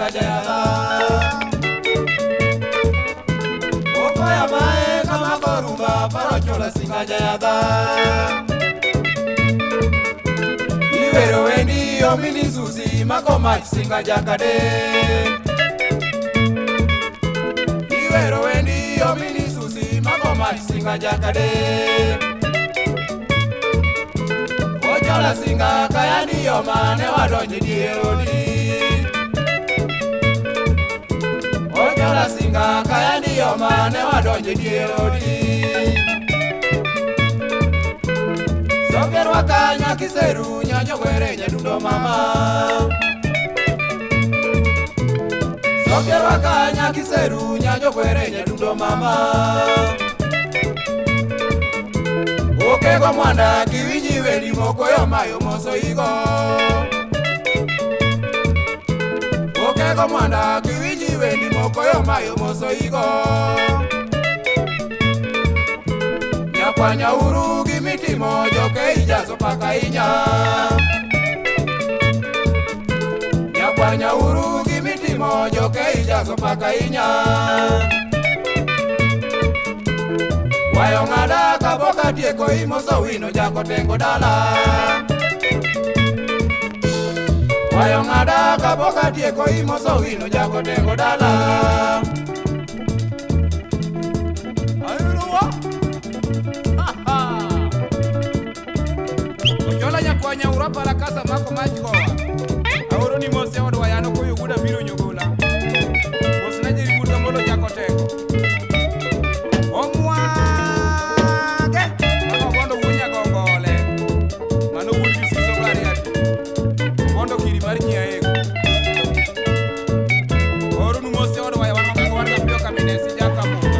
singa jayadha. Okoya mae kama korumba paro chola singa jayadha. Iwero wendi omini zuzi mako mach singa jakade. Iwero wendi omini zuzi mako mach singa jakade. Ochola singa kayandi yoma ne wadonje dierodi. Ochola singa kayandi yoma ne wadonje dierodi. Sokerwa kanya kiseru nyanyo gwere nyadundo mama. Sokerwa kanya kiseru nyanyo gwere nyadundo mama. Okego mwanda kiwinji wendi moko yo mayo moso igo. Okego mwanda kiwinji wendi moko yo mayo moso igo. Nyakwanya uru gimitimo joke ijazo paka inya. Nyakwanya uru gimitimo joke ijazo paka inya. Wayo ng'ada kaboka tieko imoso wino jako tengo dala. Wayo ng'ada kaboka tieko imoso wino jako tengo dala. Ayuruwa. Ochola nyakwanya urapa la kasa mako machkoa. Aoro ni mose odwa yano koyo guda biro nyogola. Mosna jeri guda molo jako tengo. Omwage mano obondo wunya gongole. Mano wuod siso bariati. Obondo kiri mar nyiaego. Oro nu mose odwa yano koyo warga piyo kamine sijaka mona.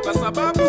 Kwa sababu